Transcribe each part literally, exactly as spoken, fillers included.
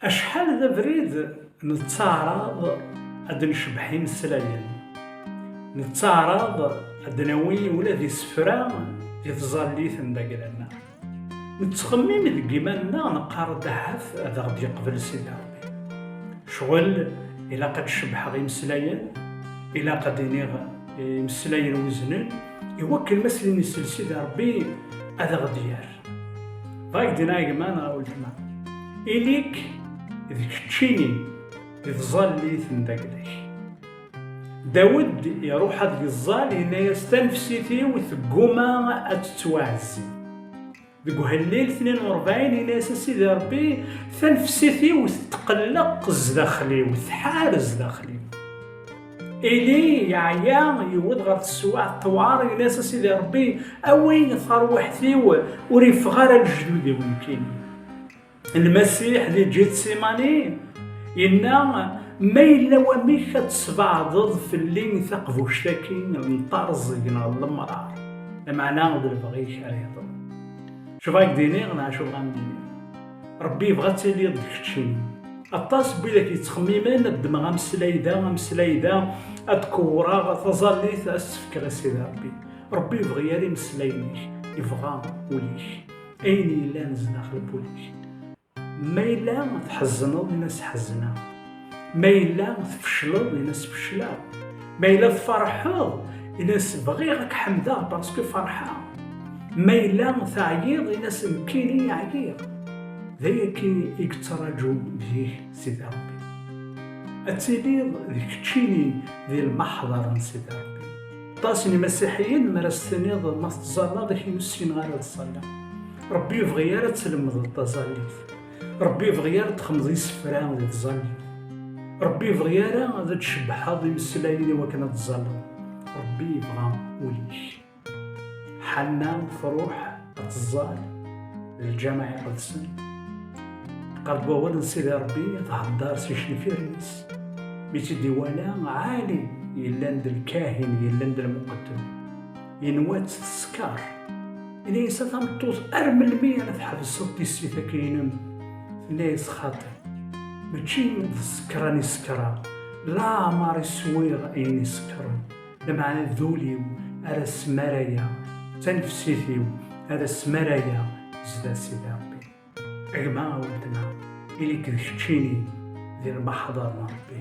Acḥal d abrid nettaɛraḍ ad d-necbeḥ imeslayen, nettaɛraḍ ad d-nawi ula d isefra di tẓallit n dagla-nneɣ. Nettxemmim deg iman-nneɣ, neqqar-d ahat ad aɣ-d-yeqbel Sidi Ṛebbi. Ccɣel, ilaq ad d-cebbḥeɣ imeslayen, ilaq ad d-iniɣ imeslayen weznen, iwakken ma s-nini sel Sidi Ṛebbi ad aɣ-d-yerr. Bɣiɣ ad d-iniɣ a gma neɣ a weltma, ili-k d keččini di tẓallit n dagla-k. Dawed iruḥ ad yeẓẓal, yenna-yas: "Tanefsit-iw tegguma ad tettwaɛezzi." Deg uhellil tnin u rebɛin, yenna-yas: "A Sidi Ṛebbi, tanefsit-iw tetqelleq zdaxel-iw, tḥar zdaxel-iw." Ili yeɛya, yewweḍ ɣer teswiɛt tewɛer, yenna-yas: "A Sidi Ṛebbi, awi tarwiḥt-iw, ur yeffeɣ ara lejdud-iw nekkini." Lmasiḥ di Ǧitsimani yenna: "Ma yella wamek ad tesbeɛdeḍ fell-i taqbuct-agi n terẓeg neɣ n lemrar, lameɛna d lebɣi-k ara yeḍru." Acu bɣa k-d-iniɣ neɣ acu bɣa m-d-iniɣ? Ṛebbi yebɣa ad tiliḍ d keččini. Aṭas n widak yettxemmimen ad ddmeɣ ameslay da, ameslay da, ad kewwreɣ taẓallit, ad s-tt-fkeɣ i Sidi Ṛebbi. Ṛebbi yebɣi ara imeslayen-ik, yebɣa ul-ik. Ayen yellan zdaxel n wul-ik. Ma yella tḥezneḍ, in-as ḥezneɣ. Ma yella tfecleḍ, in-as fecleɣ. Ma yella tferḥeḍ, in-as bɣiɣ ad k-ḥemdeɣ parce que ferḥeɣ. Ma yella teɛyiḍ, in-as nekkini ɛyiɣ. D ayagi i yettraǧu deg-k Sidi Ṛebbi. Ad tiliḍ d keččini di lmeḥḍer n Sidi Ṛebbi. Aṭas n imasiḥiyen mi ara s-tiniḍ ma tettẓallaḍ, ad k-iniɣ ur ssineɣ ara ad ẓẓalleɣ. Ṛebbi ur yebɣi ara ad tlemdeḍ taẓallit. Ṛebbi ur yebɣi ara ad txedmeḍ isefra di tẓallit. Ṛebbi ur yebɣi ara ad d-tcebbḥeḍ imeslayen i wakken ad tẓalleḍ. Ṛebbi yebɣa ul-ik. Ḥanna truḥ ad teẓẓal di lǧameɛ iqedsen. Qqar-d wawal n Sidi Ṛebbi, thedder s icenfiren-is. Mi tt-id-iwala Ɛali yellan d lkahin, yellan d lmuqeddem, yenwa-tt teskeṛ. Yenna-yas: "A tameṭṭut, ar melmi ara tḥebseḍ tissit-agi-inem?" Tenna-yas: "Xaṭi, mačči d ssekran i sekṛeɣ, laɛmeṛ i swiɣ ayen isekkṛen, lameɛna d ul-iw ara smarayeɣ, d tanefsit-iw ara smarayeɣ zdat Sidi Ṛebbi." A gma, a weltma, ili-k d keččini di lmeḥḍer n Ṛebbi.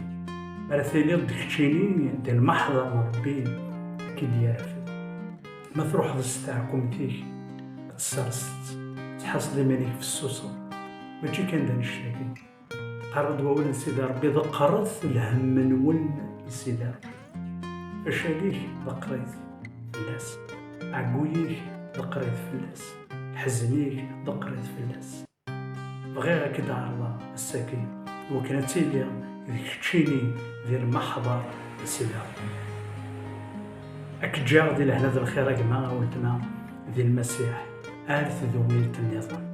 Mi ara tiliḍ d keččini di lmeḥḍer n Ṛebbi, ad k-id-yerfed. Ma truḥeḍ s teɛkumt-ik, ad tesserseḍ, tḥasseḍ iman-ik fessuseḍ. Mačči kan d annect-agi. Qqar-d wawal n Sidi Ṛebbi: "Ḍeqqret lhemm-nwen i Sidi Ṛebbi." Facal-ik ḍeqqer-it fell-as. Ɛeggu-yik ḍeqqer-it fell-as. Leḥzen-ik ḍeqqer-it fell-as. Bɣiɣ ad k-id-ɛerḍeɣ ass-agi, iwakken ad tiliḍ d keččini di lmeḥḍer n Sidi Ṛebbi. Ad k-ǧǧeɣ di lehna d lxir a gma, a weltma, di Lmasiḥ, ar tedwilt nniḍen.